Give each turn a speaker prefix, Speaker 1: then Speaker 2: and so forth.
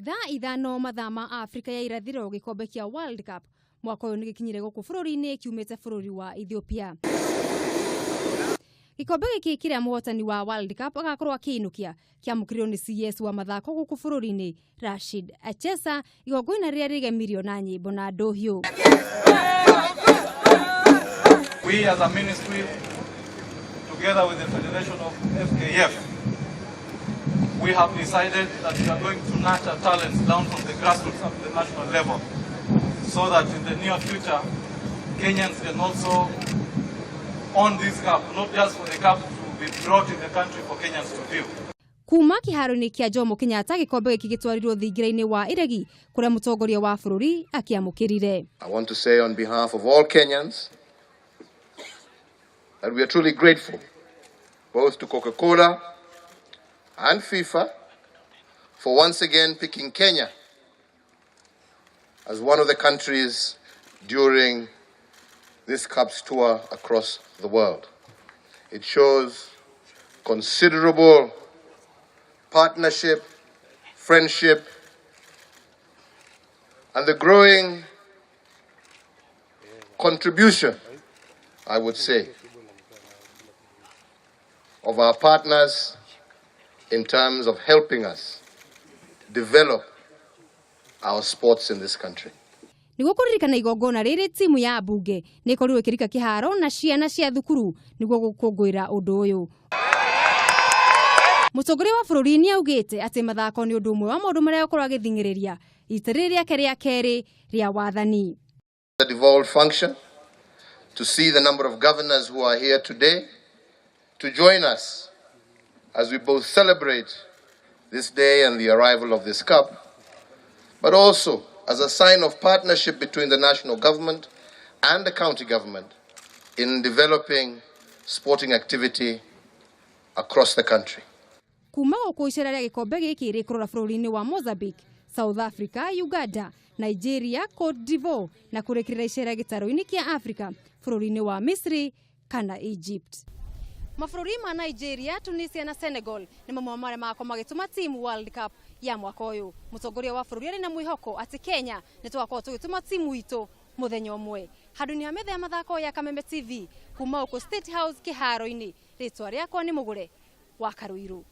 Speaker 1: Thaa 5 mathaa ma Afrika ya irathĩro, gĩkombe kĩa World Cup mwaka ũyũ nĩ gĩkinyire gũkũ bũrũri-inĩ kiumĩte bũrũri wa Ethiopia. Gĩkombe gĩkĩ kĩrĩa mũhotani wa World Cup agakorwo akĩinũkia kĩamũkĩrirwo nĩ CS wa mathako gũkũ bũrũri-inĩ Rashid Achesa, igongona rĩrĩa rĩgemirio na nyĩmbo na ndũhiũ.
Speaker 2: We as a ministry, together with the Federation of FKF, we have decided that we are going to nurture talents down from the grassroots up to the national level, so that in the near future, Kenyans can also own this cup, not just for the cup to be brought in the country for Kenyans to view.
Speaker 1: Kuma kĩharo-inĩ kĩa Jomo Kenyatta, gĩkombe gĩkĩ gĩtwarirwo thingira-inĩ wa Iregi kũrĩa mũtongoria wa bũrũri akĩamũkĩrire.
Speaker 3: I want to say on behalf of all Kenyans that we are truly grateful both to Coca-Cola and FIFA for once again picking Kenya as one of the countries during this cup's tour across the world. It shows considerable partnership, friendship, and the growing contribution, I would say, of our partners in terms of helping us develop our sports in this country.
Speaker 1: Nĩguo kũririkana igongona rĩrĩ, timu ya mbunge nĩ ĩkorirwo ĩkĩrika kĩharo na ciana cia thukuru nĩguo gũkũngũĩra ũndũ ũyũ. Mũtongoria wa bũrũri nĩ augĩte atĩ mathako nĩ ũndũ ũmwe wa maũndũ marĩa akorwo agĩthing'ĩrĩria ita rĩrĩ rĩake rĩa kerĩ rĩa wathani.
Speaker 3: The devolved function to see the number of governors who are here today to join us as we both celebrate this day and the arrival of this cup, but also as a sign of partnership between the national government and the county government in developing sporting activity across the country.
Speaker 1: Kuma gũkũ, icera rĩa gĩkombe gĩkĩ rĩkũrora bũrũri-inĩ wa Mozambique, South Africa, Uganda, Nigeria, Cote d'Ivoire na kũrĩkĩrĩra icera gĩtarũ-inĩ kĩa Africa bũrũri-inĩ wa Misri kana Egypt. Mabũrũri ma Nigeria, Tunisia na Senegal nĩ mamwe marĩa magakorwo magĩtũma timu World Cup ya mwaka ũyũ. Mũtongoria wa bũrũri arĩ na mwĩhoko atĩ Kenya nĩ tũgakorwo tũgĩtũma timu itũ mũthenya ũmwe. Handũ-inĩ ha metha ya mathako ya Kameme TV, kuma gũkũ State House kĩharo-inĩ, rĩtwa rĩakwa nĩ Mũgũre wa Karũirũ.